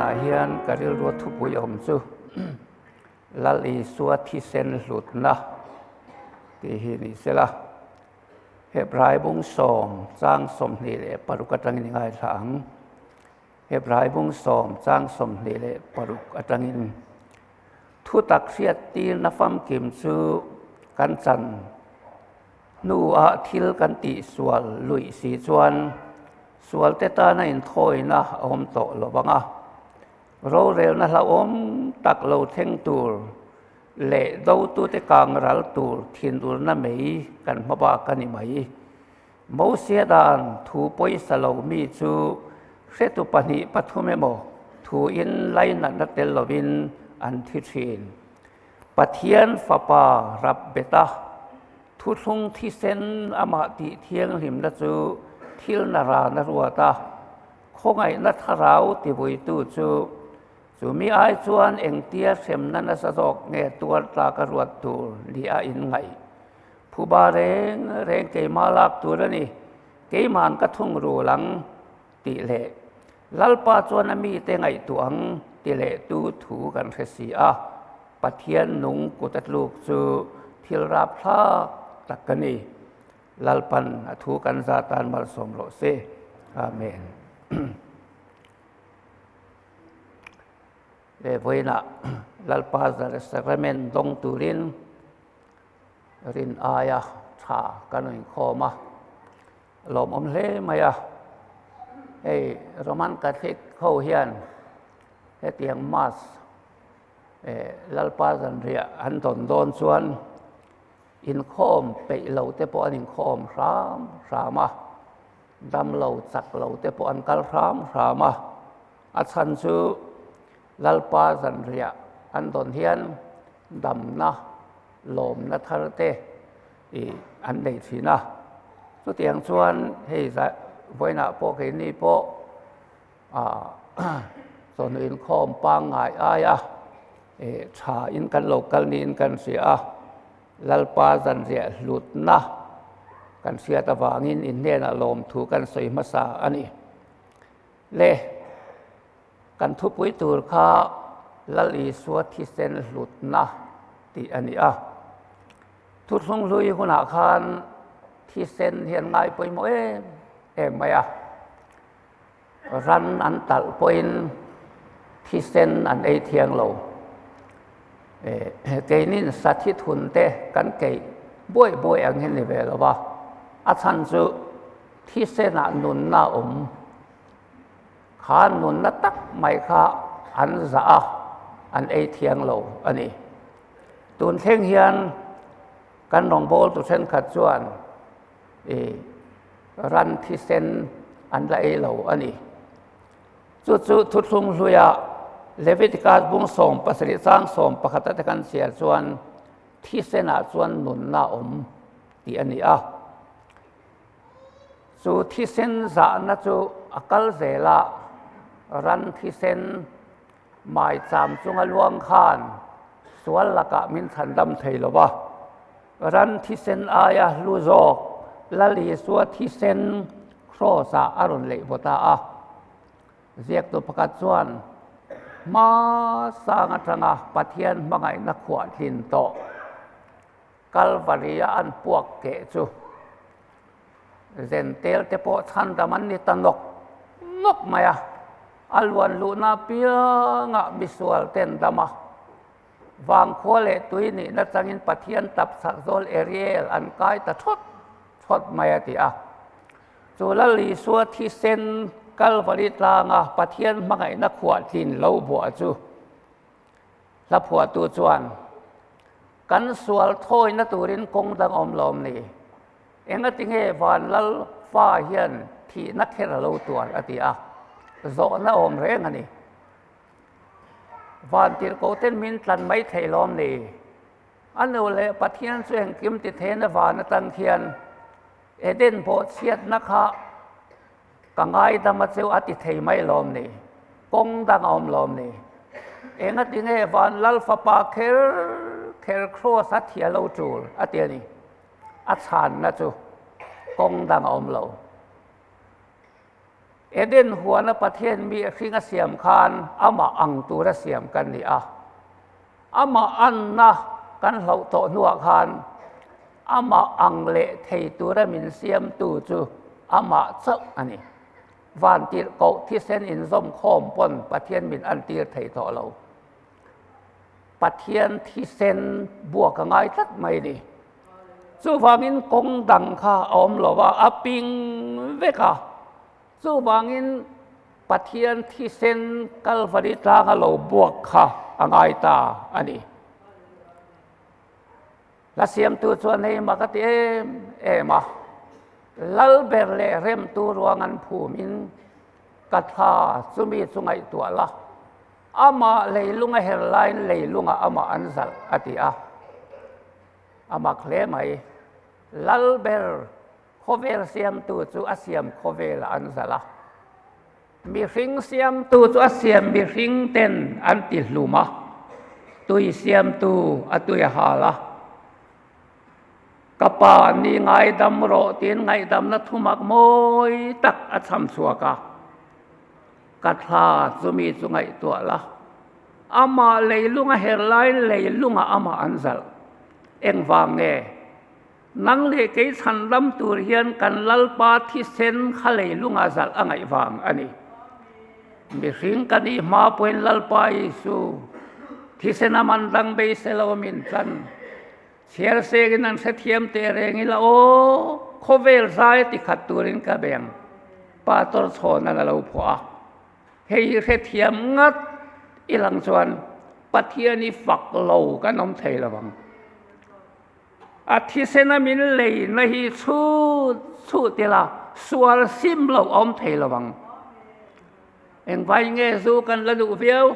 Vawiinah hian ka rilrua thupui awm chu Lal Isua thisen hlutna tih hi ni sela. Hebrai bung sawm chang 26 atangin i ngaithla ang. Hebrai bung sawm chang 26 atangin thutak hriattirna famkim chu kan chan hnuah thil kan tihsual luih si chuan sualte tana inthawina a awm tawh lo vang a. Rorelna hlauhawm tak lo thleng tur leh dotute kang ral tur thinurna mei kan hma bak a ni mai. Mosia dan thu pawisa lo mi chu hretu pahnih pathum emaw thuin lainatna tel lovin an thi thin. Pathian Fapa rap bet a, thuthlung thisen amah tih thianghlimna chu thil na ran a ruat a, khawngaihna thlarau tivuitu chu Chumi ai chuan engtia hremna nasa zawk nge tuar tlak a ruat tur ni a inngaih. Phuba reng reng keimah lak tur a ni, keima'n ka thung rul ang tih leh Lalpa chuan a mite ngaihtuah ang ti leh tu thu kan hre si a, Pathian nung kut a tluk chu thil rapthlak tak a ni. Lalpan a thu kan za tan malsawm rawh se. Amen. He vawiinah Lalpa Zare Sacrament dawng turin rin aia tha kan rawn inkhawm a, lawmawm hle mai a. Hei Roman Catholic ho hian hetiang Mass Lalpa zanriah an dawn dawn chuan inkhawm peih lo te pawh an inkhawm hram hram a. Damlo chak lo te pawh an kal hram hram a, a chhan chu Lalpa zanriah an dawn hian damna, lawmna thar te ih an nei thin a. Chutiang chuan hei vawiinah pawh keini pawh ah chawhnu inkhawm pangngai aia ih tha in kan lo kal niin kan hria a. Lalpa zanriah hlutna kan hriat avangin in hnenah lawmthu kan sawi hmasa a ni. Le, kan thupui tur kha Lal Isua thisen hlutna tih a ni a. Thuthlung hlui hunah khan thisen hi an ngai pawimawh em em mai a. Ran an talh pawhin thisen an ei thiang lo. Keinin sathi thun te kan keih buai buai ang hi ni ve lo va, a chhan chu thisenah nunna a awm. Kha nunna tak mai kha an zah a, an ei thiang lo a ni. Tun thleng hian kan rawngbawltu thenkhat chuan i ran thisen an la ei lo a ni. Chu chu thuthlung hluia Leviticus bung 17 chang 11 te kan chhiar chuan thisenah chuan nunna awm tih a ni a. Chu thisen zahna chu a kal zel a, ran thisen Maicham chunga luang khan sual lakah min chhandam thei lo va, ran thisen aia hlu zawk Lal Isua thisen Kraws-ah a rawn leih vaw ta a. Ziaktu pakhat chuan, Hma sang atanga Pathian hmangaihna khuah tlin tawh Kalvari-a an puak keh chu Zentel te pawh chhandam an ni ta nawk nawk mai a, a luan luhna apiangah misual ten dam a, vangkhua leh tui nihna changin Pathian tap chak zawl Ariel an kai ta thawt thawt mai a ti a. Chu Lal Isua thisen Kalvari tlanga Pathian hmangaihna khuahtlin lo buah chu Hla phuahtu chuan, Kan sual thawina turin kawng dang awm lawm ni? Engati nge van lal fa hian thihna kher a lo tuar? a ti a. Zawhna awm reng a ni. Van tirhkoh ten min tlan mai thei lawm ni? A nu leh Pathian chu engkim ti theina van atang khian Eden bawhchhiatna kha Ka ngaidam a cheu a ti thei mai lawm ni? Kawng dang a awm lawm ni? Engati nge van lal fapa kher kher kraws a thia lo tul a ti a ni. A chhanna chu kawng dang a awm lo. Eden huana Pathian mi hring a siam khan amah ang tura siam kan ni a. Amah anna kan hlauh tawh hnuah khan amah ang leh thei tura min siamtu chu amah chauh a ni. Vantirhkoh thisen inzawm khawm pawn Pathian min antir thei tawh lo. Pathian thisen buak a ngai tlat mai ni. Chuvangin kawng dang kha a awm lo a, a ping vek a. Chuvangin Pathian thisen Kalvari tlanga lo buak kha a ngai ta a ni. Hla siamtu chuan hei mak a ti em em a, Lalber leh remtu ruang an phumin ka thla chumi chu ngaihtuah la, amah leilung a her laiin leilungah amah an zalh a ti a. A mak hle mai. Lalber khawvel siamtu chu a siam khawvelah an zalh a. Mihring siamtu chu a siam mihring ten an ti hlum a, tui siamtu a tui a hal a. Ka pa ni ngaidam rawh tiin ngaihdamna thumak mawi tak a chham chhuak a. Ka thla chumi chu ngaihtuah la, amah leilung a her laiin leilungah amah an zalh. Engvang nge? Nang leh kei chhan lam tur hian kan Lalpa thisen kha leilunga zalh a ngaih vang a ni. Mihring ka nih hma pawhin Lalpa Isu thisen a man dang beisei lo min tlan. Chhiar sengin an hrethiam teh reng ila aw, khawvel zai ti khat turin ka beng Pastor Chhawnan a lo phuah a. Hei hi hrethiam ngat ilang chuan Pathian i fak lo kan awm thei lo ang. A thisen a min leina hi chhut chhut ila sual sim lo a awm thei lo ang. Engvai nge zu kan la duh viau?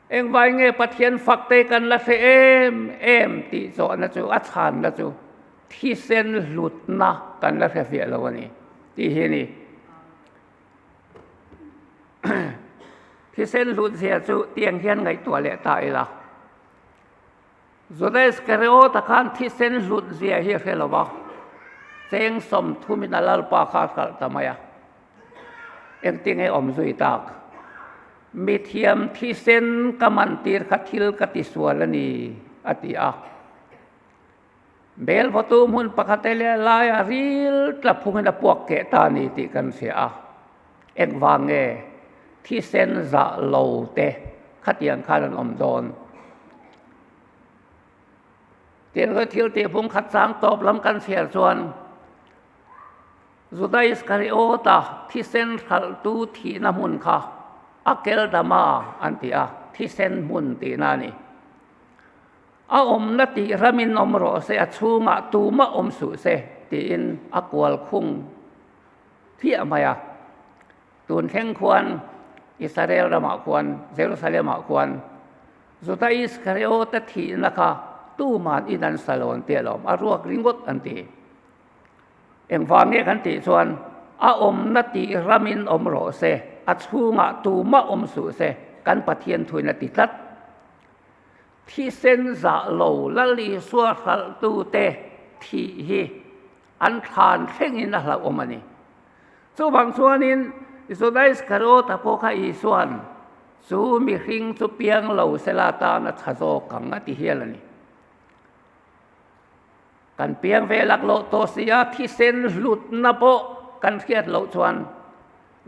Engvai nge Pathian fak te kan la hre em em tih zawhna chu a chhanna chu thisen hlutna kan la hre fiah lo a ni tih hi a ni. Thisen hlut zia chu tiang hian ngaihtuah leh ta ila. Juda Iskariota khan thisen hlut zia hi a hre lo va, cheng sawmthumin a lalpa kha a hralh ta mai a. Engtinge awm zui tak? Mithiam thisen ka man tir kha thil ka tisual a ni, a ti a. Bel vawtu hmun pakhat leh laia ril tla phungin a puak keh ta a ni tih kan hria a. Engvang nge thisen zah lo te khatiang khan an awm dawn? Tin, thil tih phung khat chang tawp lam kan chhiar chuan Juda Iskariota thisen hralhtu thihna hmun kha Akeldama an ti a, thisen hmun tihna a ni. A awmna tih ramin awm rawh se, a chhungah tumah awm suh se tiin a kual khung thiah mai a. Tun thleng khuan Israel ramah khuan, Jerusalem-ah khuan Juda Iskariota thihna kha tuman in an sa lo an ti alawm, a ruak ringawt an ti. Engvang nge kan tih chuan a awmna tih ramin awm rawh se, a chhungah tumah awm suh se, kan Pathian thuin a ti tlat. Thisen zah lo Lal Isua hralhtute thih hi an thlan thlengin a hlauhawm a ni. Chuvang chuanin Juda Iskariota pawh kha Isua'n chu mihring chu piang lo sela tan a tha zawk ang a ti hial a ni. Kan piang ve laklawh tawh si a, thisen hlutna pawh kan hriat loh chuan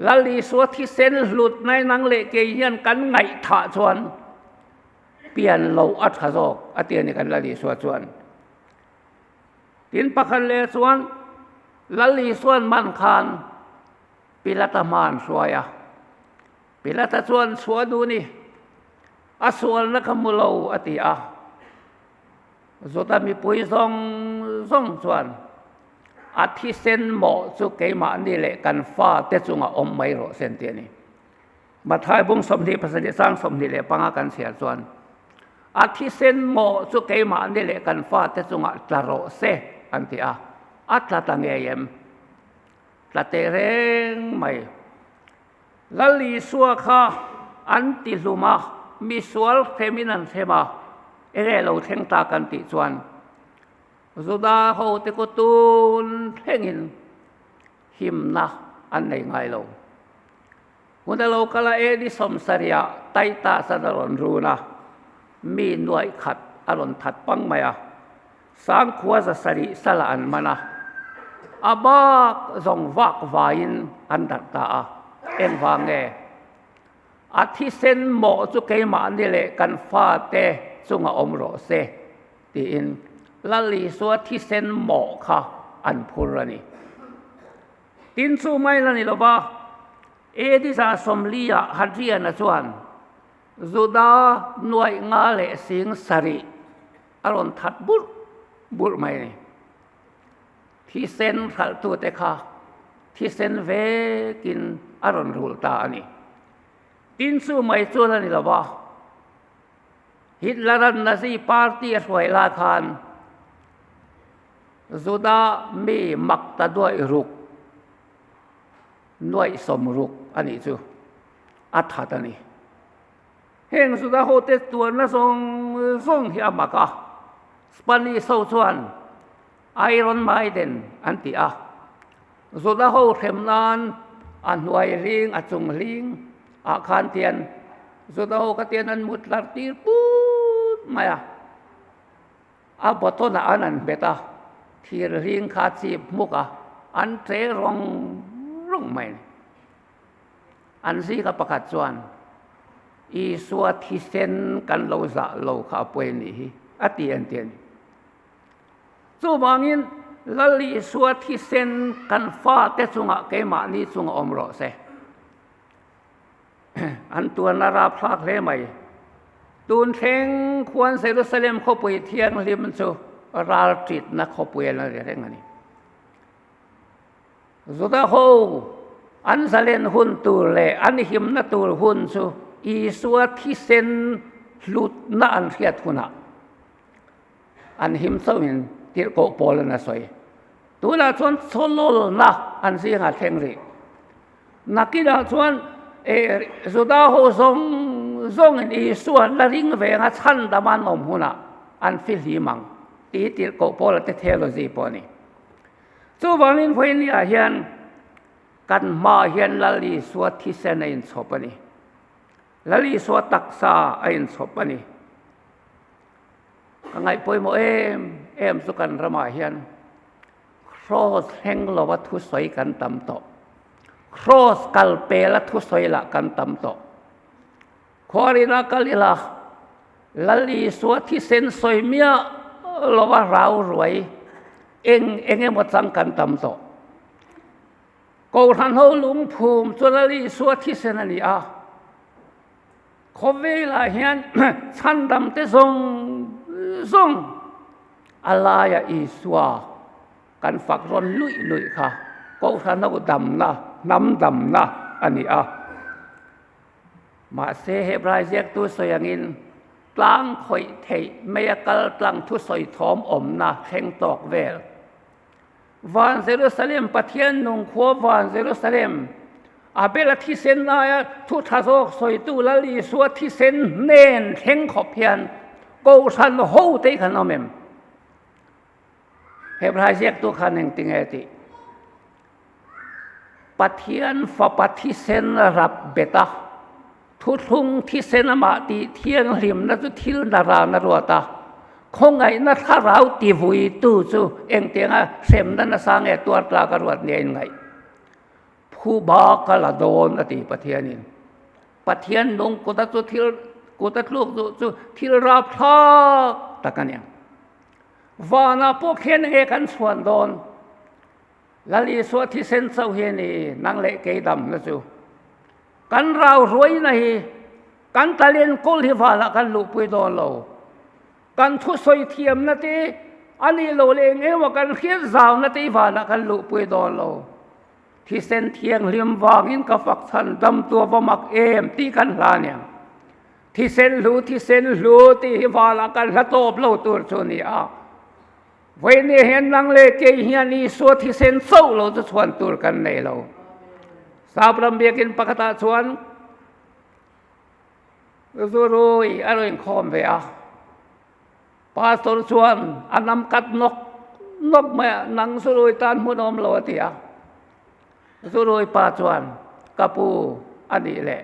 Lal Isua thisen hlutna nang leh kei hian kan ngaihthah chuan pian loh a tha zawk a ti a ni kan Lal Isua chuan. Tin pakhat leh chuan Lal Isua'n man khan Pilata hma an hruai a, Pilata chuan chhuah duh ni, a sualna ka hmu lo a ti a. Juda mipui zawng zawng chuan a thisen mawh chu keimahni leh kan fate chungah awm mai rawh se an ti a ni. Mathai bung 27 sang 25 kan chhiar chuan a thisen mawh chu keimahni leh kan fate chungah tla rawh se an ti a, a tla ta ngei em? Tla teh reng mai. Lal Isua kha an ti hlum a, misual hremin an hrem a, enge lo thleng ta kan tih chuan Juda hote kutun thlengin himna an nei ngai lo. Hun a lo kal a, AD 70-ah Titus-an a rawn run a, mi nuaih khat a rawn that pang mai a, Sangkhua 700 salah an man a, a bak zawng vak vaiin an darh ta a, engvang nge? A thisen mawh chu keimahni leh kan fate chunga awm rawh se, tiin Lal Isua thisen mawh kha an phur a ni. Tin chu mai la ni lova, AD 40-ah Hadrian-a chuan Juda nuaih nga leh sing sarih a rawn that burh burh mai a ni. Thisen hralhtute kha thisen vekin a rawn rul ta a ni. Tin chu mai chuan a ni lo va, Hitler-a'n Nazi party a hruai lai khan Juda mi mak ta duaih ruk, nuaih sawm ruk a nih chu a that a ni. Heng Juda hote tuarna zawng zawng hi a mak a, Spanish ho chuan Iron Maiden an ti a, Juda ho hrem nan a hnuai hling a chung hling ah khan tian Juda ho kha tian an mut tlar tir put mai a, a button ah an an hmet a, thir hling kha a chip hmuk a, an ṭe rawng rawng mai a ni. An zika pakhat chuan, Isua thisen kan lo zah lo kha a pawi a nih hi, a ti an ti a ni. Chuvangin, Lal Isua thisen kan fate chungah keimahni chunga awm rawh se. An tuarna rapthlak hle mai. Tun thleng khuan Jerusalem khawpui thianghlim chu ralṭitna khawpui a la ri reng a ni. Juda ho an zalen hun tur leh an himna tur hun chu Isua thisen hlutna an hriat hunah an him chauhin tirhkoh pawl an a sawi. Tunah chuan chawlawlna an zingah thleng rih. Nakinah chuan Juda ho zawng zawngin Isua la ring venga chhandam an awm hunah an fihlim ang tih tirhkoh Paula te theology pawh a ni. Chuvangin vawinia hian kan hmaah hian Lal Isua thisen a inchhawp a ni. Lal Isua taksa a inchhawp a ni. Ka ngaih pawimawh em em chu kan ramah hian Kraws thleng lova thusawi kan tam tawh. Kraws kal pela thusawi lah kan tam tawh. Khuarina kal ila Lal Isua thisen sawi miah lova rau ruai eng eng emaw chang kan tam tawh. Kohhran ho lungphum chu Lal Isua thisen a ni a. Khawvelah hian chhandam te zawng zawng a laia Isua kan fak rawn luih luih kha Kohhran ho damna, hnam damna a ni a. Mahse, Hebrai ziaktu sawi angin tlang khawih theih mai a kal tlang thusawi thawm awmna thleng tawk vel. Van Jerusalem, Pathian nung khua Van Jerusalem, Abel-a thisen laia thu tha zawk sawitu Lal Isua thisen hnen thleng khawp hian Kohhran ho te hi kan awm em? Hebrai ziaktu khan engtinge tih? Pathian fapa thisen rap bet a, thuthlung thisen amah tih thianghlimna chu thil na ran a ruat a, khawngaihna thlarau tivuitu chu engtianga hremna nasa nge tuar tlak a ruat nia inngaih. Phuba ka la dawn a ti Pathianin. Pathian nung kuta chu thil kuta tluk duh chu thil rapthlak tak a ni ang. Vanah pawh khian enge kan chhuan dawn? Lal Isua thisen chauh hi a ni, nang leh kei damna chu. Kan rau ruaina hi kan talent kawl hi valah kan luhpui dawn lo. Kan thusawi thiamna te, a nih loh leh eng emaw kan hriat zauna te hi valah kan luhpui dawn lo. Thisen thianghlim vangin ka fak chhan dam tu a va mak em tih kan hla aniang. Thisen hlu, thisen hlu tih hi valah kan hla tawp lo tur chu a ni a. Vawinia hian nang leh kei hian Isua thisen chauh lo chu chhuan tur kan nei lo. Sapram biakin pakhatah chuan Zurui a rawn inkhawm ve a. Pastor chuan a nam kat nawk nawk mai a, nang Zurui tan hmun awm lo a ti a. Zurui pa chuan, Ka pu, A nih leh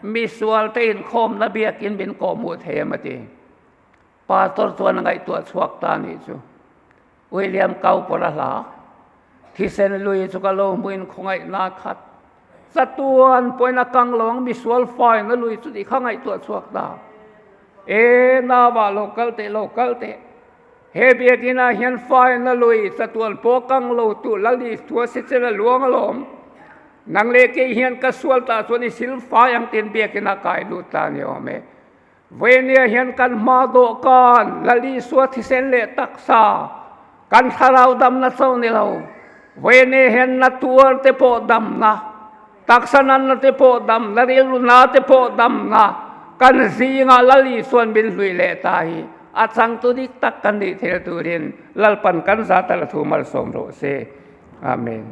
misualte inkhawmna biakin min kawhhmuh thei em a ti. Pastor chuan a ngaihtuah chhuak ta a nih chu. William Cowper-a hla, Thisen lui chu ka lo hmuin khawngaihna khat chatuan pawhin a kang lo ang misual faina lui chu tih kha ngaihtuah chhuak ta. E nauvah lo kal teh, lo kal teh. He biakinah hian faina lui chatuan pawh kang lo tu Lal Isua sicel a luang alawm. Nang leh kei hian ka sual tah chuan i sil fai ang tiin biakinah kai lut ta a ni awm e. Vawinia hian kan hma dawhkan Lal Isua thisen leh taksa kan thlarau damna cho ni lo. Vawinia hian na tuar te pawh damna, taksa nanna te pawh damna, rilru na te pawh damna kan zingah Lal Isuan min hlui leh ta hi a changtu dik tak kan nih thil turin Lalpan kan zat a la thu malsawm rawh se. Amen.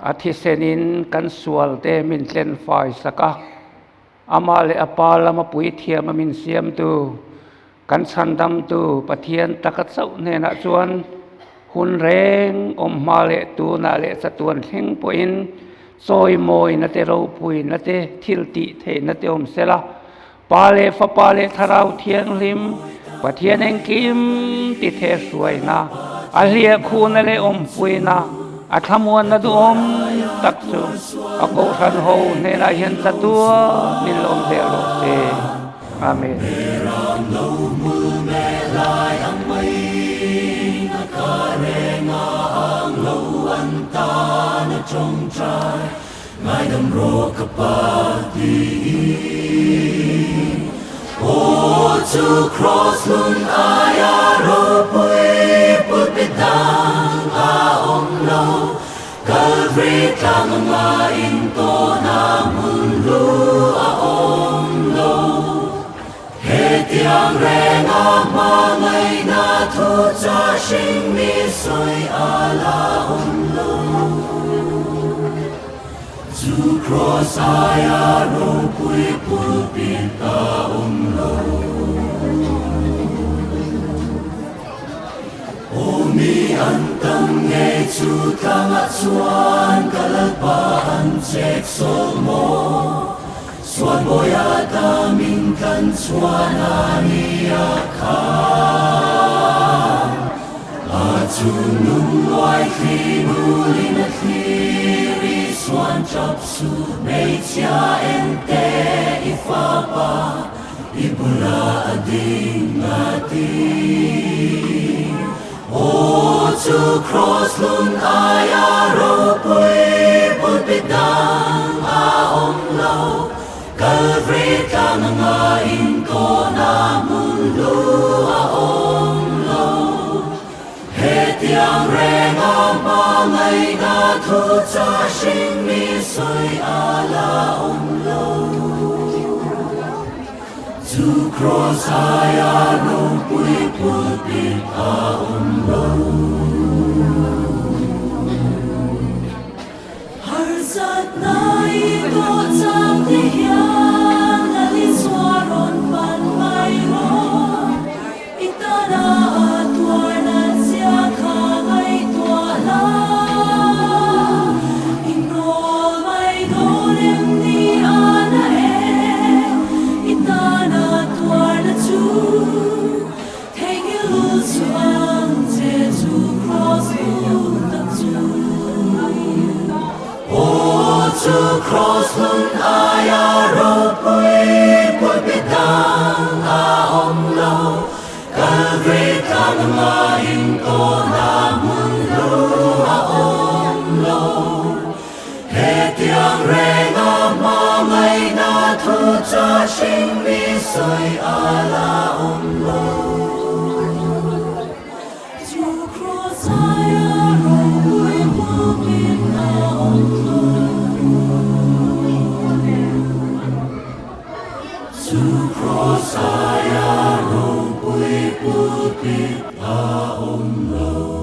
A thisenin kan sualte min tlen fai sak a, amah leh a pa lama puithiama min siamtu, kan chhandamtu Pathian taka chauh hnenah chuan hun reng awm hma leh tunah leh chatuan thleng pawhin chawimawina te ropuina te thil tih theihna te awm sela, Pa leh Fapa leh Thlarau Thianghlim, Pathian engkim ti the hruaina, a hliahkhuhna leh awmpuina, a thlamuanna duhawm tak chu a Kohhran ho hnenah hian chatuan min lawm zel rawh se. Amen. Ngaidam rawh ka pa tiin Aw chu Kraws hlun aia ropui pulpit dang a awm lo Kalvri tlang anga intawhna hmun hlu a awm lo Hetiang renga hmangaihna thu chah hring mi sawi a la awm lo. Chu kraws aia ropui pulpit a awm lo. Aw mi an tam ngei chu tlangah chuan ka Lalpa an chek sawl maw? Sualbawi a ta min tlan chhuan a nia kha. Chhun lungluai thli nulin a thlir Isuan chap suh hmeichhia en teh i fapa i bula a ding a ti. Aw chu kraws lun aia ropui pulpit dang a awm lo, Kalvari tlang anga intawhna hmun hlu a awm lo. Hetiang renga hmangaihna thu cha hring mi sawi a la awm lo. Chu kraws aia ropui pulpit a awm lo. Harsatna i tawh chak te hian Lal Isua rawn pan mai rawh. I tana a tuar nat zia kha ngaihtuah la. I hnawl mai dawn em ni a na em? I tana tuar na chu Theihnghilh lu chu ang che chu Kraws hmun tak chu. Aw chu Kraws hmun aia ropui pulpit dang a awm lo, Kalvari tlang anga intawhna hmun hlu a awm lo. Hetiang renga hmangaihna thu cha hring mi sawi a la awm lo. Chu kraws aia ropui hmukin a awm lo. Chu kraws aia ropui pulpit a awm lo.